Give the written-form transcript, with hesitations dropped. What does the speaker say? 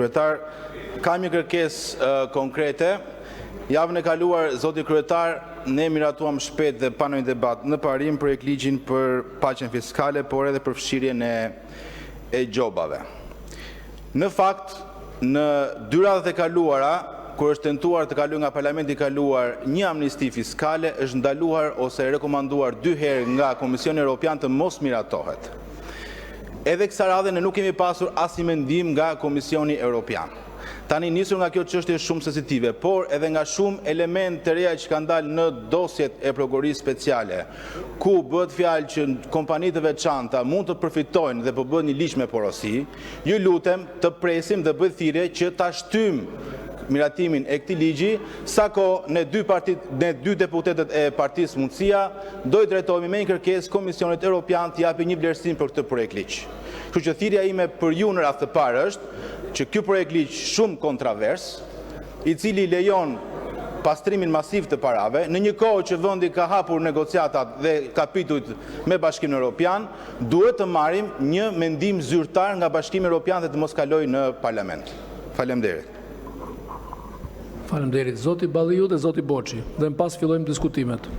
Kryetar! Kam një kërkesë konkrete. Javën e kaluar, zoti Kryetar, ne miratuam shpejt dhe pa ndonjë debat në parim projektligjin “Për paqen fiskale”, por edhe për fshirjen e gjobave. Në fakt, në dy radhët e kaluara, kur është tentuar të kalojë nga Parlamenti i kaluar një amnisti fiskale, është ndaluar ose rekomanduar dy herë nga Komisioni Europian të mos miratohet. Edhe kësaj radhe ne nuk kemi pasur asnjë mendim nga Komisioni Europian. Tani, nisur nga kjo çështje shumë sensitive, por edhe nga shumë elemente të reja që kanë dalë në dosjet e Prokurorisë Speciale, ku bëhet fjalë që kompani të veçanta mund të përfitojnë dhe po bëhet një ligj me porosi, ju lutem të presim dhe bëj thirrje që ta shtyjmë miratimin e këtij ligji, sa kohë ne dy deputetët e Partisë Mundësia do t'i drejtohemi me një kërkesë Komisionit Europian të japë një vlerësim për këtë projektligj. Kështu që, thirrja ime për ju në radhë të parë është që ky projektligj shumë kontrovers, i cili lejon pastrimin masiv të parave, në një kohë që vendi ka hapur negociatat dhe kapitujt me Bashkimin Europian, duhet të marrim një mendim zyrtar nga Bashkimi Europian dhe të mos kalojë në Parlament. Faleminderit! Faleminderit! Zoti Balliu dhe zoti Boçi. Më pas fillojmë diskutimet.